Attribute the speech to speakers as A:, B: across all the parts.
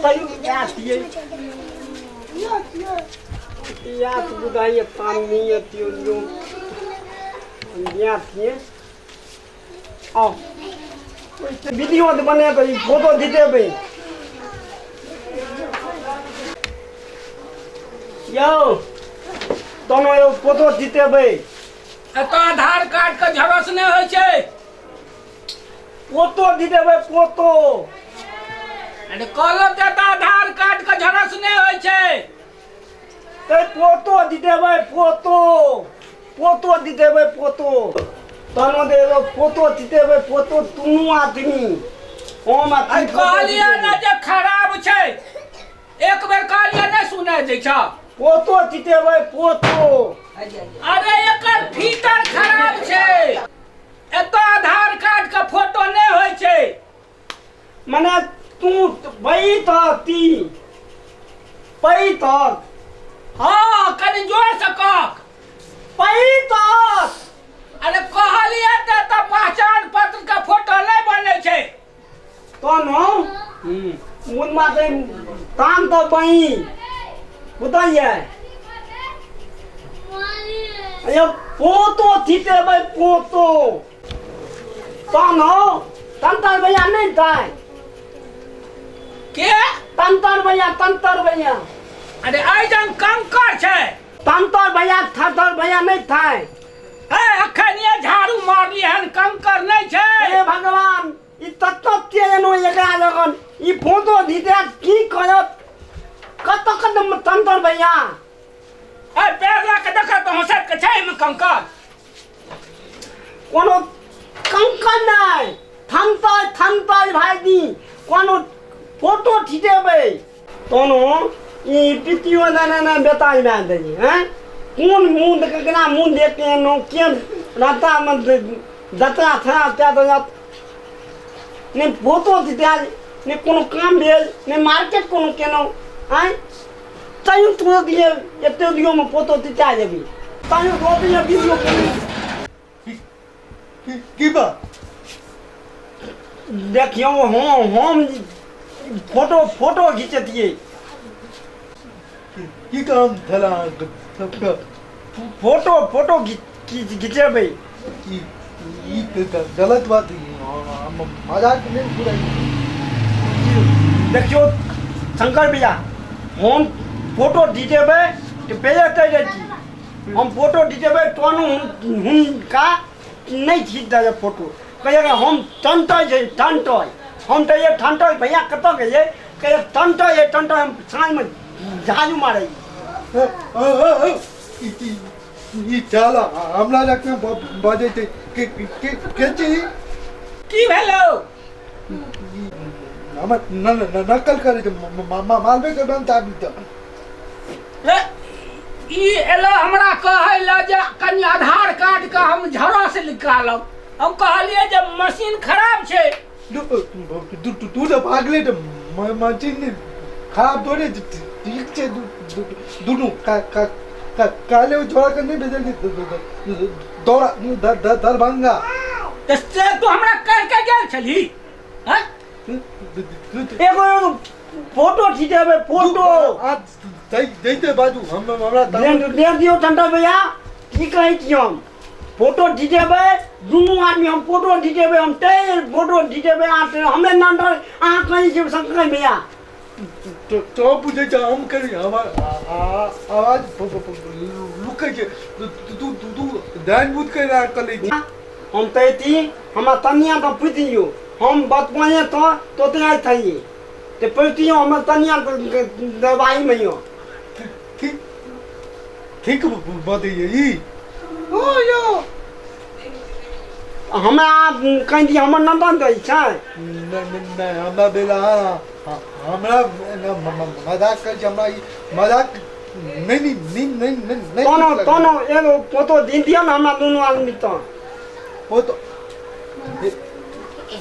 A: तैयो आतियै यात बुझाइए तानी अतियो जो यातिए आओ वीडियो बनेबै फोटो घिचेबै यौ तोनो एगो फोटो घिचेबै।
B: एतऽ आधार कार्ड के झरस नहि होइ छै।
A: फोटो घिचेबै फोटो।
B: अरे कहलक जे एतऽ आधार कार्ड के झरस नहि होइ छै।
A: ते फोटो घिचेबै फोटो, फोटो घिचेबै फोटो। तहन दे एगो फोटो घिचेबै फोटो दुनू आदमी हम आ
B: अरे
A: तू फोटो
B: कहलियै
A: घिचेबै।
B: ने जे खराब छै, एक बेर कहलियै नहि सुनाइ दै छौ।
A: फोटो घिचेबै फोटो।
B: अरे एकर फीटर खराब छै, एतऽ आधार कार्ड के फोटो नहि होइ छै।
A: मने तू बैठ ती पैठ।
B: हाँ कनि जोर से कह।
A: पैठ।
B: अरे कहलियै तऽ एतऽ पहचान पत्र के फोटो नहि बनै छै।
A: तहन मुनमा के तान तऽ बही बुझलियै। अरे फोटो खिचेबै फोटो। तहन हौ तंतर भैया नहि थाय।
B: के?
A: तंतर भैया, तंतर भैया।
B: अरे एहि जन कंकर छै।
A: तंतर भैया थतर भैया नहि थाय।
B: ए अखन ये झाड़ू मारली हन, कंकर नहि छै।
A: हे भगवान, ई तत्त के एनो एकरा लगन ई फोटो घिचेत की करत? कत कत तंतर भैया।
B: ए पैर ला के देखा तो हंसत के छै एमे कंकर।
A: कोनो कंकर नहि, थनतर थनतर भाईजी कोनो फोटो खिचेबै। तोनो ई पितियो ने ने बेताल भए दै हैं। कोन मुँह देख केना मुँह देख के एनो के रस्ता में जतरा थरा त्या दलक। ने फोटो खिचायल, ने कोनो काम भेल, ने मार्केट कोनो केलहुँ। आँय तैयो तुरंत ये एते दियो में फोटो खिचा जेबी। तैयो दो दियो वीडियो केलहुँ।
C: की बात?
A: देखियौ हम फोटो फोटो घिचतियै।
C: की काम भेल अहाँके सबके?
A: Photo photo घिचेबै।
C: ई गलत बात है, हम मजाक नहीं पूरा।
A: देखियौ शंकर भैया, हम फोटो घिचेबै तऽ पहिले कहि दै छी, हम फोटो घिचेबै तहन हुनका नहि खींच देबै फोटो। कहिए हम टंटय छै टंटय, हम तऽ ये टंटय भैया कतऽ गेलियै? कहिए टंटय ये टंटय, हम साँझमे झाड़ू मारै।
C: ई चल हमरा जखन बजै छै के के के छी?
B: की भेलौ?
C: हमर नकल करै छै, मालबे के बनता अभी तऽ।
B: ए, ई एलो हमरा कहै लए जे कनि आधार कार्ड के हम झरस निकालब। हम कहलियै जे मशीन खराब छै।
C: तू तऽ भागले तऽ मशीन खराब थोड़े छै, ठीक छै। दुनू काल्हि ओ छोड़ा के नहि भेजलियै दौड़ा दरभंगा।
B: तऽ से तू हमरा कहि के गेल छलही? हँ?
A: एगो एगो फोटो खिचेबै फोटो।
C: आ दैते बाजू हम हमरा
A: दे दियौ ठंडा भैया, की कहै छी हम? फोटो खिचेबै दुनू आदमी, हम फोटो खिचेबै, हम तै फोटो खिचेबै। अहाँ हमे नंदर अहाँ कहै छी शंकर भैया।
C: तो बुझै छै हम करी हमर आवाज लुकै छै। तू तू तू ध्यान बुझ के कलै छी।
A: हम तैती हमरा तनिया तऽ पूछि लियौ, हम बतबे तऽ तोते आइ थइए ते पूछतियो हमर तनिया दवाई में यो।
C: ठीक ठीक बतैए ई। ओ यो
A: हमरा कहि दियौ हमर नंदन दै छै।
C: नहि नहि हमरा बेला हमरा मजाक करै छै, हमरा ई मजाक नहि नहि नहि नहि नहि।
A: तोनो तोनो एगो फोटो दिन दियौ ने हमरा दुनू आदमी तऽ।
C: फोटो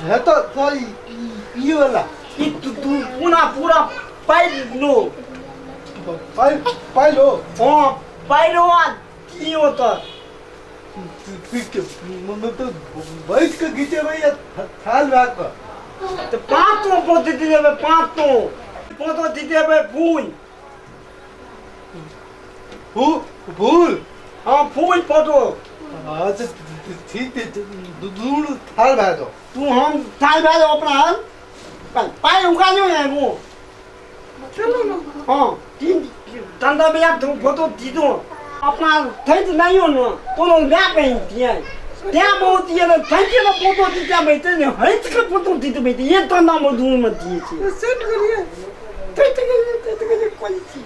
C: है तऽ सॉरी ई वाला
A: ई तू तू पूरा पूरा पाइ लो।
C: पाइ पाइ लो।
A: हाँ पाइ लो आ की होतऽ?
C: ठीक छै, मतलब बैठ के घिचेबै या थाल भए कऽ?
A: तऽ पाँच पोती देबै, पाँच पोतो देबै फूल।
C: फूल?
A: हाँ, फूल फोटो।
C: अच्छा ठीक छै, दुनू थाल भए जाओ।
A: तू हम थाल भए जाओ, अपना पाइ उगालियो है वो।
B: चलो ना।
A: हाँ, तीन धंधा में तू फोटो दीदो अपना थैत नहीं हो न तो म्या पे दिए त्यहाँ बहुत दिए न थैत न फोटो दिता बैठे ने हैत के फोटो दिते बैठे ये धंधा में दूर में दिए छी
B: सेट करिए।
A: थैत के थैत के कोई छी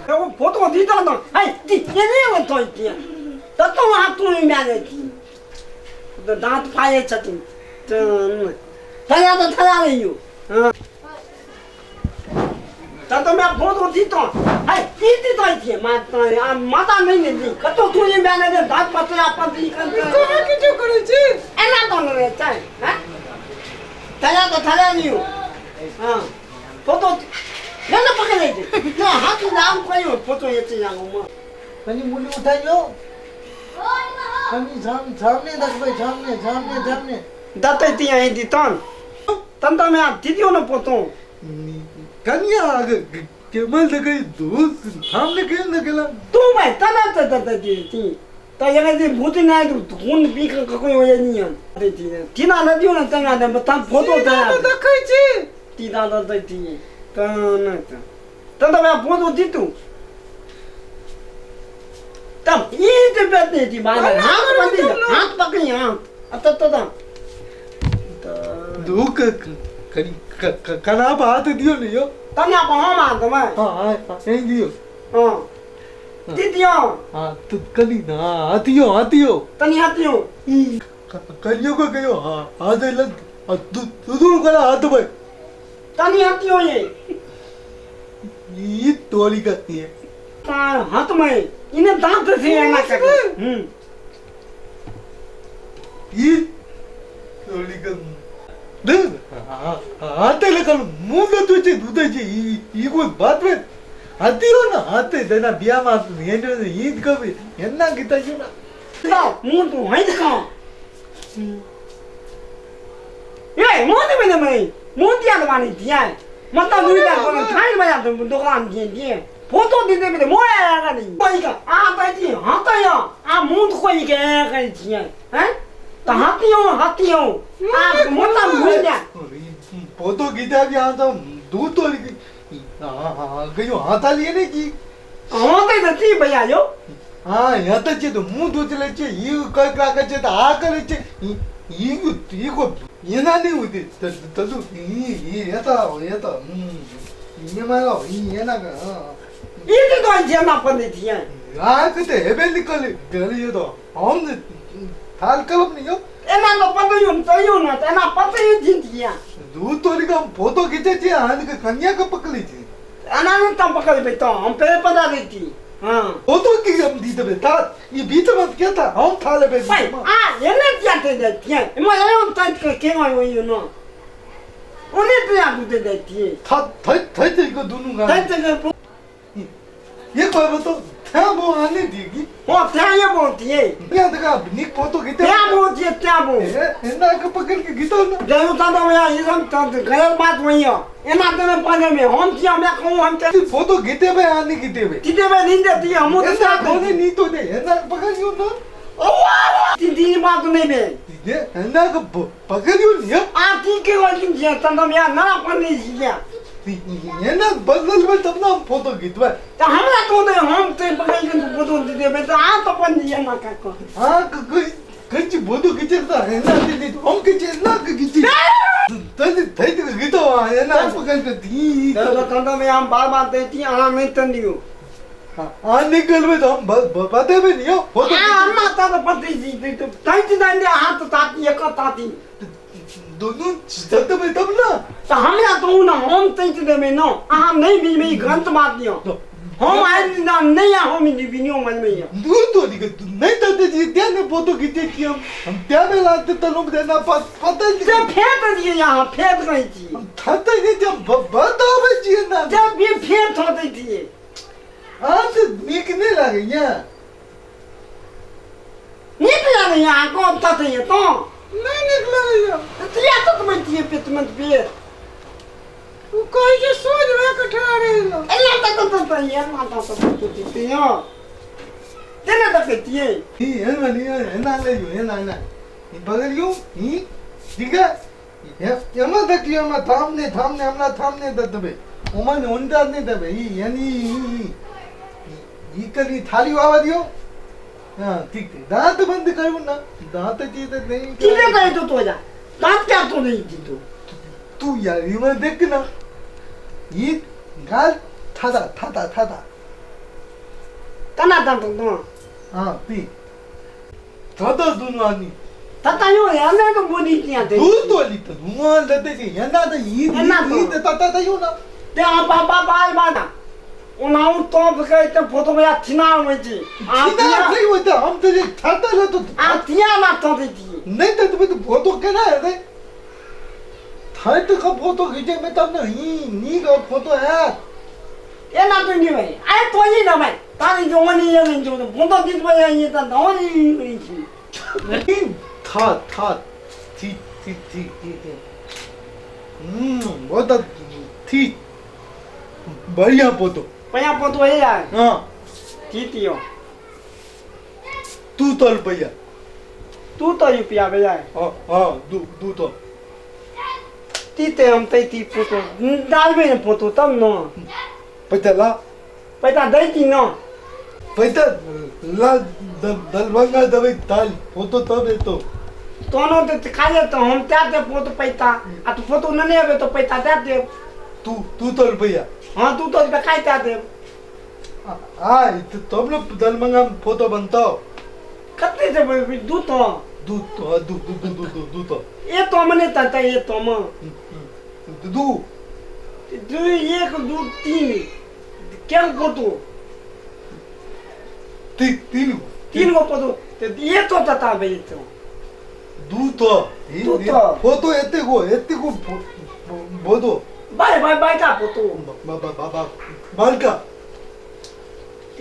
A: वो फोटो दिता न है दी ये नहीं वो तो दिए त तो वहाँ तू म्या ने थी तो दांत फाये छथिन तो थला तो थला नहीं हो। हाँ, त मैं फोटो दितो है की तो थी माता माता नहीं नहीं कतो तू ये म्या ने दांत पतला अपन दी कन
B: कहाँ किछु करै छी
A: एना तो नहीं चाहे। हां, थला तो थला नहीं हो। हां, फोटो ना ना पकड़े दे ना हाथ नाम कोई फोटो ये चीज आंगो
C: कनी मुली उठाइयो, कनी सामने सामने देखबै, सामने सामने सामने
A: दतै ती आई दी तन तन त मैं दीदियो न फोटो
C: कनिया आगे केमल देखै दूध सामने के न गेला
A: तू भाई तना त त दी ती त ये जे भूत ना खून पी के कोई हो नहीं है दी ती तीना न दियो न तना न तन फोटो
B: त देखै छी
A: तीना न दी ती तन त तन त मैं फोटो दी तू तब ये तो बात नहीं थी माना हाथ बंदी हाथ पकड़ी हाथ अत त त
C: दुख कनी कना हाथ दियो ने यो
A: तन्या पहा मार दो मैं।
C: हां हां, ए दियो।
A: हां, दीदियो।
C: हां, तू कनी ना हाथियो हाथियो
A: तनी हाथियो
C: ई कनियो को कयो। हां, हाथ ल तू तू कला हाथ भाई
A: तनी हाथियो ये
C: ई तोरी करती है
A: हाथ में इने दांत से ना कर।
C: ई तोरी कर दे हाथे लेकर मुंह में तुझे दूधे जी ई कोई बात में हाथी हो ना हाथे देना बिया मा ये ईद कभी एन्ना गीता जी ना
A: ना मुंह तो है का ये मुंह में नहीं मुंह दिया तो मानी दिया मत दूध को खाई में तो दुकान दिए दिए फोटो दे दे मोय आ नहीं कोई का आ ताई हाथ या आ मुंह कोई के के दिए हैं तो हाथियों हाथियों आ मोटा मुंह
C: फोटो गीता भी आता दूध तो हां हां गयो हाथा लिए ने की
A: हां ते ती भैया यो।
C: हां, यहाँ त छे तो मुंह दूध ले छे ई क का के छे त आ करे छे ई ई को एना नहीं होती त त ई ई एता एता ये मारो ई एना का
A: ई तो जेना पन दिए
C: आ के ते हेबे निकल गली ये तो हम थाल कलम नहीं हो
A: एना तो पन यो त यो ना एना पन यो जिन दिया
C: दूध तोरी का फोटो खींचे छे आन के कन्या के पकड़ी छे
A: एना न तम पकड़ बे तो हम पे पता देती। हां,
C: फोटो की हम दी देबे ता ये बीच में क्या था हम थाले पे
A: भाई आ एने दिया ते दिया म यो त के के हो यो न ओने दिया दे दे दिए
C: था थ थ को दुनु गा
A: थ थ
C: ये कोई तो था वो आने देगी
A: वो था ये बोलती है
C: क्या देखा निक फोटो खींचे
A: क्या बोलती है क्या बोल
C: एना के पकड़ के गीतो ना
A: जयो ता तो या ये हम तो गलत बात वही है एना तो पाने में हम किया मैं कहूं हम तो
C: फोटो खींचे बे आने खींचे बे
A: खींचे बे नहीं देती हम तो
C: एना कोने नहीं तो दे एना पकड़ यो ना
A: तीन तीन बात नहीं बे
C: ये एना के पकड़ यो नहीं
A: आ ठीक है वो जिया तंदम या ना पाने जिया
C: ये ना बदल में तब ना हम फोटो खिंचवा
A: तो हमरा तो नहीं हम तो पकड़ के फोटो दे दे तो आ तो पन दिया ना का को।
C: हां, कहीं फोटो खींचे तो है ना दे हम खींचे ना खींचे तने थई तो गीतो है ना पकड़ के दी
A: तो तंदा में हम बार बार देती आ नहीं तन दियो।
C: हां, आ निकल में तो हम पते में नहीं हो फोटो
A: हां, अम्मा तो पति जी तो तई दे हाथ ताती एक ताती
C: दोनों जत में तब ना
A: तो हमरा तो ना हम तई दे में ना आ नहीं भी में ग्रंथ मार दियो हम आए ना नहीं आ हम विनियो मन में
C: दूर तो नहीं नहीं तते जी त्या ने फोटो खींचे कि हम त्या में लाते तनु देना पता नहीं
A: ते फेंक दिए यहां फेंक गई थी
C: हम थते नहीं जब बतावे जी ना
A: जब भी फेंक होते थी।
C: हां, तो नीक नहीं लागे यहाँ
A: नीक लागे यहाँ को तते तो
C: नहि नीक लगैया।
A: तिया तक में दिए पेट में पेट।
C: ओ कहै छै सोझ भए कऽ ठड़ा रहै लए।
A: एना तक तो तो ये माता सब तो दिते यो। तेना तक दिए।
C: ई एना नहीं एना ले यो एना एना ई बगल यो ई ठीक है एमा देखियो हमरा थामने थामने हमरा थामने दे देबै ओमा ने उनटा नहीं देबै ई यानी ई ई कनी थाली आवा दियो। हाँ ठीक है दांत बंद करू ना दांत चीज नहीं
A: किने करे तो तो जा दांत क्या तो नहीं दी तो
C: तू यार ये मैं देख ना ये गाल थादा थादा थादा
A: तना दांत तो
C: हाँ पी थादा दोनों आदमी
A: तता यो हमें तो बोली किया थे
C: तू तो ली तो हुआ लेते छी एना तो ई ई ते तता त यो ना
A: ते आ बाबा बाल बाना ओनाउ तोप के ते फोटो में थिना होय छी
C: आ थिना नहीं होय हम तो जे थाता ल तो
A: आ थिया ना तो दी
C: नहीं तो तुम तो फोटो केना है थाई तो का फोटो खींचे में तब ना ई नी का फोटो है
A: एना तो नहीं भाई आय तो ही ना भाई तानी जोनी ये नहीं जो फोटो खींच भाई ये त नोनी नहीं छी
C: था था थी थी थी थी बहुत थी बढ़िया फोटो
A: बढ़िया फोटो है यार।
C: हाँ
A: ठीक थियो
C: तू तो रुपया
A: तू तो रुपया भैया।
C: हाँ हाँ दू दू तो
A: तीते हम तई ती फोटो डालबे ने फोटो तब न
C: पैसा ला
A: पैसा दै ती न
C: पैसा ला दलभंगा दबे ताल फोटो तब एतो
A: तोनो ते खाले तो हम त्या दे फोटो पैसा आ तू फोटो न ने आबे तो पैसा दे दे
C: तू तू तो रुपया।
A: हाँ तू तो रुपया खाई त्या दे
C: आ तब न दलभंगा में फोटो बनता
A: कते दे दू तो
C: दू तो दू दू दू दू दू तो
A: ये तो मने तता ये तो म
C: दू
A: दू एक दू तीन क्या फोटो
C: तीन तीन
A: तीन गो फोटो ते ये तो तता बे तो
C: दू तो फोटो एते गो फोटो
A: बाय बाय बाय का फोटो
C: बा बा बा बाल का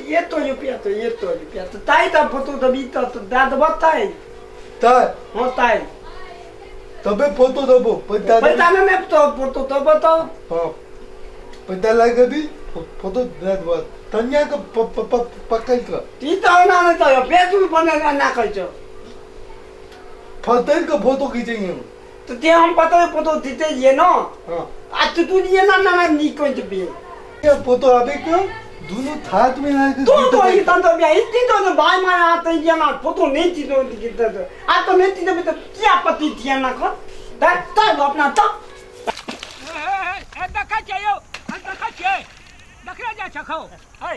A: ये तो रुपया तो ये तो रुपया तो ताई ता फोटो दबी तो दाद बताई
C: ताई
A: हो ताई
C: तबे फोटो दबो पैसा
A: पैसा ने तो फोटो तो बताओ।
C: हां पैसा लागे भी फोटो दे दबो तन्या के पकड़ के
A: ती तो ना ना तो बेजुल बने ना कहै छो
C: फतेल के फोटो खींचेंगे
A: तो ते हम पता है फोटो दीते ये ना।
C: हां
A: आ तू तू ये ना ना नी कोई बे
C: ये फोटो आबे के दोनों हाथ में आके
A: तू तो ये तंतो बे इतनी तो भाई मार आते ये ना फोटो नहीं थी तो कितना तो आ तो नहीं थी तो क्या पति थी ना को ता अपना तो
B: ए देखै छियै यौ, देखै छियै, देखले जाइ छखौ। है